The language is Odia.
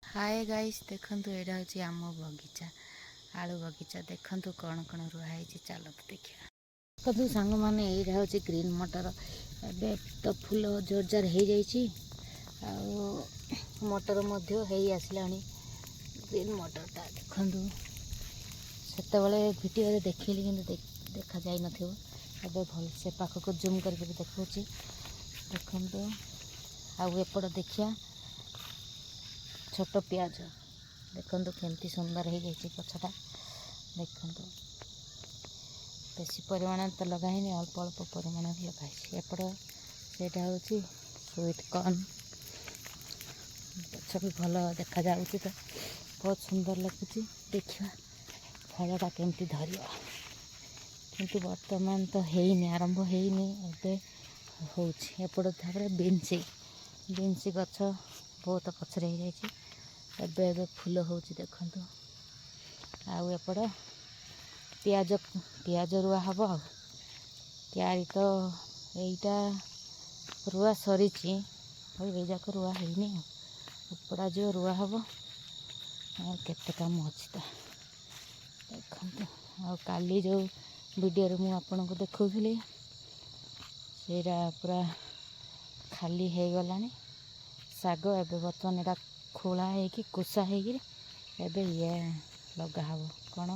ହାଏ ଗାଇସ୍, ଦେଖନ୍ତୁ, ଏଇଟା ହେଉଛି ଆମ ବଗିଚା, ଆଳୁ ବଗିଚା। ଦେଖନ୍ତୁ କ'ଣ କ'ଣ ରୁଆ ହେଇଛି, ଚାଲନ୍ତୁ ଦେଖିବା। ଦେଖନ୍ତୁ ସାଙ୍ଗମାନେ, ଏଇଟା ହେଉଛି ଗ୍ରୀନ୍ ମଟର। ଏବେ ତ ଫୁଲ ଜୋରଜାର ହେଇଯାଇଛି ଆଉ ମଟର ମଧ୍ୟ ହେଇ ଆସିଲାଣି। ଗ୍ରୀନ୍ ମଟରଟା ଦେଖନ୍ତୁ। ସେତେବେଳେ ଭିଡ଼ିଓରେ ଦେଖିଲି, କିନ୍ତୁ ଦେଖାଯାଇନଥିବ। ଏବେ ଭଲସେ ପାଖକୁ ଜୁମ୍ କରିକି ଦେଖାଉଛି, ଦେଖନ୍ତୁ। ଆଉ ଏପଟ ଦେଖିବା, ଛୋଟ ପିଆଜ। ଦେଖନ୍ତୁ କେମିତି ସୁନ୍ଦର ହେଇଯାଇଛି ଗଛଟା। ଦେଖନ୍ତୁ, ବେଶୀ ପରିମାଣରେ ତ ଲଗା ହେଇନି, ଅଳ୍ପ ଅଳ୍ପ ପରିମାଣରେ ଲଗା ହେଇଛି। ଏପଟ ସେଇଟା ହେଉଛି ସୁଇଟ୍ କର୍ନ ଗଛ ବି ଭଲ ଦେଖାଯାଉଛି ତ, ବହୁତ ସୁନ୍ଦର ଲାଗୁଛି। ଦେଖିବା ଫଳଟା କେମିତି ଧରିବ। କିନ୍ତୁ ବର୍ତ୍ତମାନ ତ ହେଇନି, ଆରମ୍ଭ ହେଇନି, ଏବେ ହେଉଛି। ଏପଟ ତାପରେ ବିନ୍ସି, ବିନ୍ସି ଗଛ ବହୁତ ପଛରେ ହେଇଯାଇଛି। ଏବେ ଏବେ ଫୁଲ ହେଉଛି, ଦେଖନ୍ତୁ। ଆଉ ଏପଟ ପିଆଜ, ପିଆଜ ରୁଆ ହେବ। ଆଉ କିଆରି ତ ଏଇଟା ରୁଆ ସରିଛି, ଆଉ ଏଇ ଯାକ ରୁଆ ହେଇନି। ଆଉ ଉପଡ଼ା ଯିବ, ରୁଆ ହେବ। ଆଉ କେତେ କାମ ଅଛି ତ, ଦେଖନ୍ତୁ। ଆଉ କାଲି ଯେଉଁ ଭିଡ଼ିଓରେ ମୁଁ ଆପଣଙ୍କୁ ଦେଖାଉଥିଲି, ସେଇଟା ପୁରା ଖାଲି ହେଇଗଲାଣି ଶାଗ। ଏବେ ବର୍ତ୍ତମାନ ଏଇଟା ଖୋଳା ହେଇକି, କୁଷା ହେଇକିରି ଏବେ ଇଏ ଲଗା ହେବ। କ'ଣ?